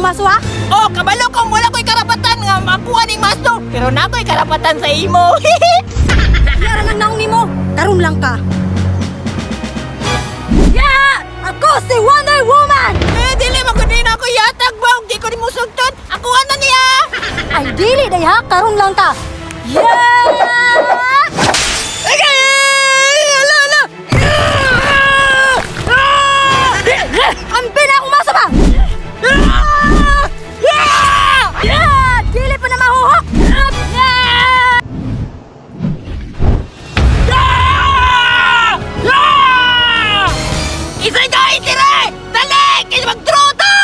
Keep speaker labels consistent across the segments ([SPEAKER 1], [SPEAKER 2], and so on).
[SPEAKER 1] maso ha?
[SPEAKER 2] Oh, kabalo kung wala ko'y karapatan nga makuha ning maso, pero na ko'y karapatan sa imo.
[SPEAKER 1] Yara lang naong nimo. Karon lang ka. Yeah! Ako si Wonder Woman!
[SPEAKER 2] Eh, dili man gud na ako yatag ba ug di ko nimo sugton. Ako ana niya.
[SPEAKER 1] Ay dili day ha, karon lang ka. Yeah!
[SPEAKER 2] Agay! Ala, ala!
[SPEAKER 1] Ambi na akong maso ba? Yeah! Dili pa na mahuhok! Yeah!
[SPEAKER 2] Isay ka itire! Dali! Kay magtruta!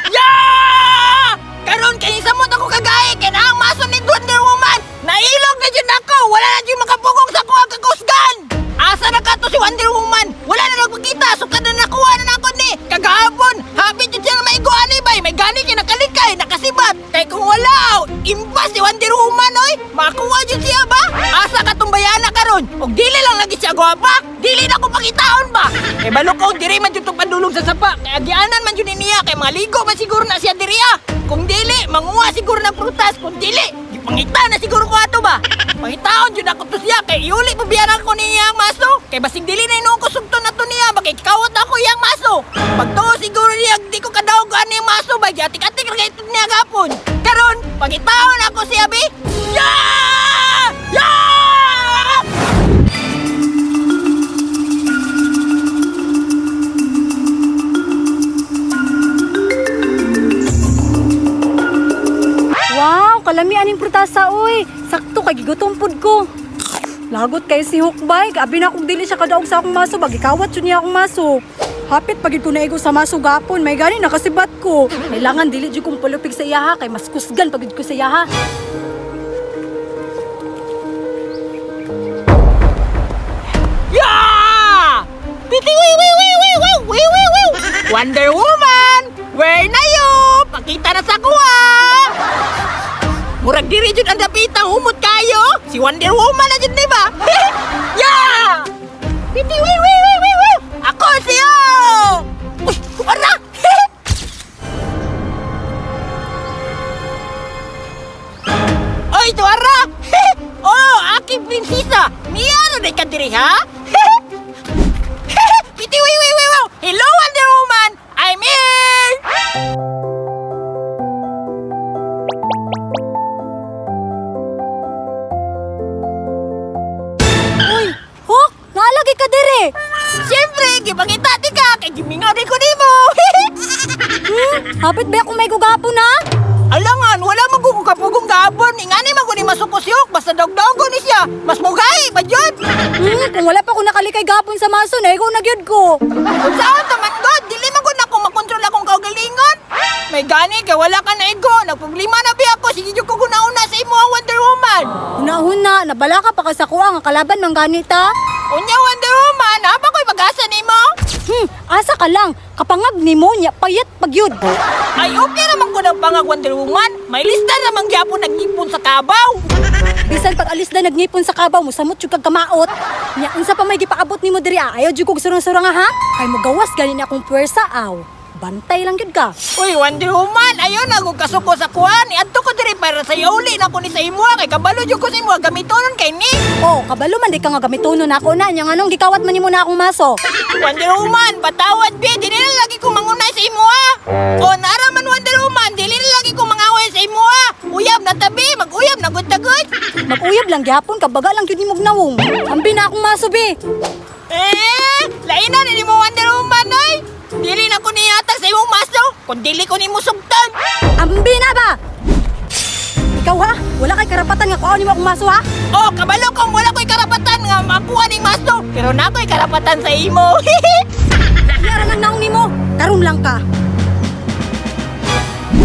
[SPEAKER 2] Yeah! Karon kay samot ako kagay kay na ang maso ni Wonder Woman. Nailog na jud ako. Wala na jud makapugong sa kuha kakusgan. Asa na kato si Wonder Woman? Wala na nagpakita. Sukad na nakuha na nako ni. Kagahapon, hapit jud siya na maiguan ni bay. May gani kay nakalikay, nakasibat. Kay kung wala, impas si Wonder Woman oy. Makuha jud siya ba? Asa ka tong bayana karon? Og dili lang lagi siya gwapa. Dili na ko pakitaon ba? Kay balo ko diri man jud tong pandulong sa sapa. Kay agianan man jud ni niya kay maligo man siguro na siya diri ah. Kung dili, manguha siguro ng prutas. Kung dili, gipangita na siguro ko ato ba? Pangitaon jud ako to siya kay iuli pa biyaran ko niya ang maso. Kay basig dili na inuong ko sugton na to niya, bakit kawat ako iyang maso. Pagtuo siguro niya di ko kadaog ani ang maso ba atik-atik ra kay niya gapon. Karon, pangitaon ako siya bi. Yeah! Yeah!
[SPEAKER 1] Wow, kalami aning prutasa oy. Sakto kay gigutom pud ko. Lagot kay si Hukbay, abi na kung dili siya kadaog sa akong maso, bagikawat jud niya akong maso. Hapit pagid ko naigo sa maso gapon, may gani nakasibat ko. Kailangan dili jud kong palupig sa iyaha kay mas kusgan pagid ko sa iyaha.
[SPEAKER 2] Yeah! Titi wee wee wee wee wee wee wee wee. Wonder Woman, where na you? Pakita na sa kuha. Murag diri jud ang dapita humot kayo. Si Wonder Woman na jud di ba? Yeah! Titi wee wee wee wee wee. Ako siya. Uy, kumara. Oy, tuara! Oh, aking prinsesa! Niya na ka diri, ha? Piti, wait, wait, wait, wait! Hello, Wonder Woman! I'm here!
[SPEAKER 1] Uy, Huk, naalagi ka dire.
[SPEAKER 2] Siyempre, gipangita ti ka, kay gimingaw din ko nimo!
[SPEAKER 1] Hapit ba akong may gugapon ha?
[SPEAKER 2] Alangan, wala man ko kapugong gabon. Ingani man ko ni masukosiyok, basta dogdogo ni siya. Mas mugay, ba yun?
[SPEAKER 1] Kung wala pa ko nakalikay gapon sa maso, naigo na gyud ko.
[SPEAKER 2] Kung saan taman God, dili man ko na kung makontrol akong kaugalingon. May gani kay wala ka na igo. Nagproblema na biya ako. Sige jud ko gunauna sa imo ang Wonder Woman.
[SPEAKER 1] Hunahuna, nabala ka pa ka sa kuha nga kalaban man ganita.
[SPEAKER 2] Unya Wonder Woman, haba ko'y pag-asa nimo.
[SPEAKER 1] Asa ka lang, kapangag nimo niya payat pagyud.
[SPEAKER 2] Ay okay naman ko ng pangag Wonder Woman. May lista naman gyapon nagipon sa kabaw.
[SPEAKER 1] Bisan pag alis na nagngipon sa kabaw mo samot jud kag kamaot. Nya unsa pa may gipaabot nimo diri ah? Ayaw jud kog surang-surang ha. Kay mo gawas gani na akong puwersa aw. Bantay lang gyud ka.
[SPEAKER 2] Uy, Wonder Woman, ayon na kung kasuko sa kuan. Iadto ko diri para sa uli na ko ni sa imuha kay kabalo jud ko sa imuha gamitonon kay ni.
[SPEAKER 1] Oh, kabalo man di ka nga gamitonon nako na nya nganong gikawat man nimo na akong maso.
[SPEAKER 2] Wonder Woman, patawad bi, dili na lagi ko mangunay sa imuha. O nara man Wonder Woman, dili na lagi ko mangaway sa imuha. Uyab na tabi, mag-uyab na gud tagod.
[SPEAKER 1] Mag-uyab lang gyapon kabaga lang gyud nimog nawong. Ambi na akong maso bi.
[SPEAKER 2] Eh, lain na ni mo Wonder Woman ay. Dili na ko niyatag sa imong maso, kung dili ko nimo sugtan.
[SPEAKER 1] Ambi na ba? Ikaw ha? Wala kay karapatan nga kuhaon nimo akong maso ha?
[SPEAKER 2] Oh, kabalo kung wala ko'y karapatan nga makuha ning maso, pero na ko'y karapatan sa imo.
[SPEAKER 1] Yara lang naong nimo. Karon lang ka.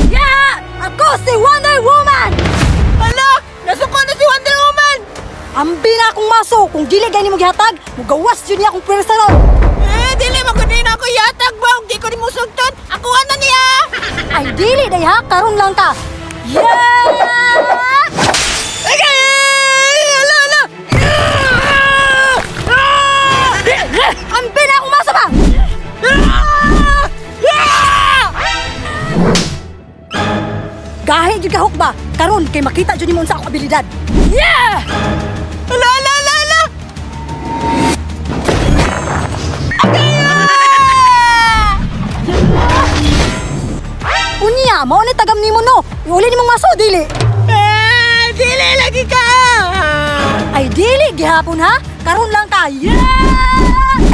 [SPEAKER 1] Yeah! Ako si Wonder Woman!
[SPEAKER 2] Hala, nasuko na si Wonder Woman.
[SPEAKER 1] Ambi na akong maso. Kung dili gani mo gihatag, mugawas jud niya akong pwersa ron.
[SPEAKER 2] Eh, dili man ko na ako yatag ba, di ko nimo sugton. Ako na niya.
[SPEAKER 1] Ay dili day ha, karon lang ka. Yeah!
[SPEAKER 2] Agay! Hala, hala!
[SPEAKER 1] Ambi na akong maso ba? Gahi jud ka, Hukba. Karon kay makita jud nimo unsa akong abilidad. Yeah!
[SPEAKER 2] Ala, ala, ala, ala!
[SPEAKER 1] Unya, mao ni tagam nimo no. Iuli nimong maso dili.
[SPEAKER 2] Ah, dili lagi ka!
[SPEAKER 1] Ay dili gihapon ha. Karon lang ka. Yeah!